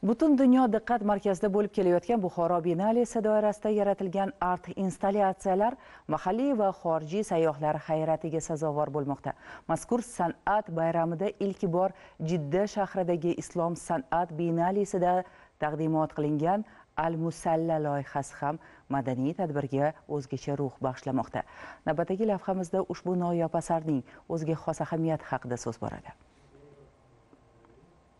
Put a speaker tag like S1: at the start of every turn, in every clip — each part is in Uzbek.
S1: Butun dunyo diqqat markazida bo'lib kelayotgan Buxoro Biennalesi doirasida yaratilgan art installyatsiyalar mahalliy va xorijiy sayyohlar hayratiga sazovor bo'lmoqda. Mazkur san'at bayramida ilk bor Jidda shahridagi Islom san'at Biennalesida taqdimot qilingan Al-Musalla loyihasi ham madaniy tadbirga o'zgacha ruh bag'ishlamoqda. Navbatdagi lavhamizda ushbu noyob asarning o'ziga xos ahamiyati haqida so'z boradi.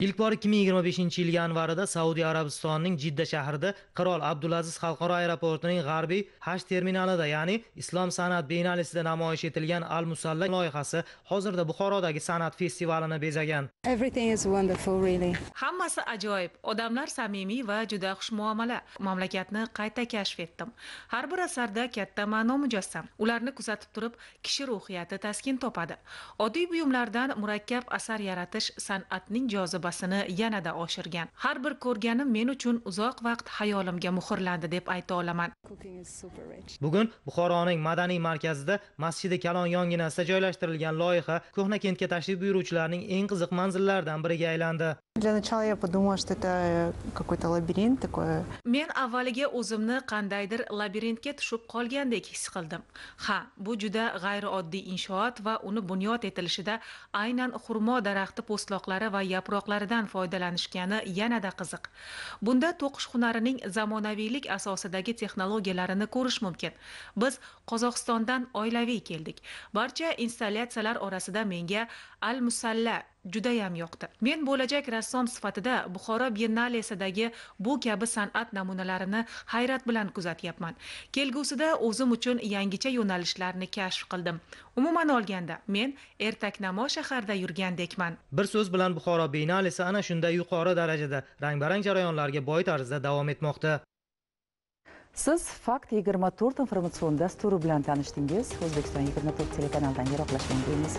S2: Ilk bor 2025-yil yanvarida Saudiya Arabistonining Jidda shahrida Qirol Abdulaziz xalqaro aeroportining g'arbiy Haj terminalida, ya'ni Islom san'at biennalesida namoyish etilgan Al-Musalla loyihasi hozirda Buxorodagi san'at festivalini bezagan.
S3: Everything is wonderful, really.
S4: Hammasi ajoyib. Odamlar samimiy va juda xushmuomala. Mamlakatni qayta kashf etdim. Har bir asarda katta ma'no mujassam. Ularni kuzatib turib, kishi ruhiyati taskin topadi. Oddiy buyumlardan murakkab asar yaratish san'atning jozibasini yanada oshirgan. Har bir ko'rganim men uchun uzoq vaqt hayolimga muhrlandi deb ayta olaman.
S2: Bugun Buxoroning madaniy markazida Masjidi Kalon yonginasida joylashtirilgan loyiha ko'hna kentga tashrif buyuruvchilarning eng qiziq manzillaridan biriga aylandi.
S5: Для начала я подумала, что это какой-то лабиринт такой.
S4: Men avvaliga o'zimni qandaydir labirintga tushib qolgandek his qildim. Ha, bu juda g'ayrioddiy inshoot va uni bunyod etilishida aynan xurmo daraxti po'stloqlari va yaproqlaridan foydalanishgani yanada qiziq. Bunda to'qish hunarining zamonaviylik asosidagi texnologiyalarini ko'rish mumkin. Biz Qozog'istondan oilaviy keldik. Barcha installyatsiyalar orasida menga Al-Musalla judayam yoqdi. Men bo'lajak rassom sifatida Buxoro Biennalesidagi bu kabi san'at namunalarini hayrat bilan kuzatyapman. Kelgusida o'zim uchun yangicha yo'nalishlarni kashf qildim. Umuman olganda, men ertaknamo shaharda yurgandekman.
S2: Bir so'z bilan Buxoro Biennalesi ana shunday yuqori darajada rang-barang jarayonlarga boy tarzda davom etmoqda.
S1: Siz Fakt 24 informatsion dasturi bilan tanishdingiz. O'zbekiston 24 telekanalidan yiroqlashmang deymiz.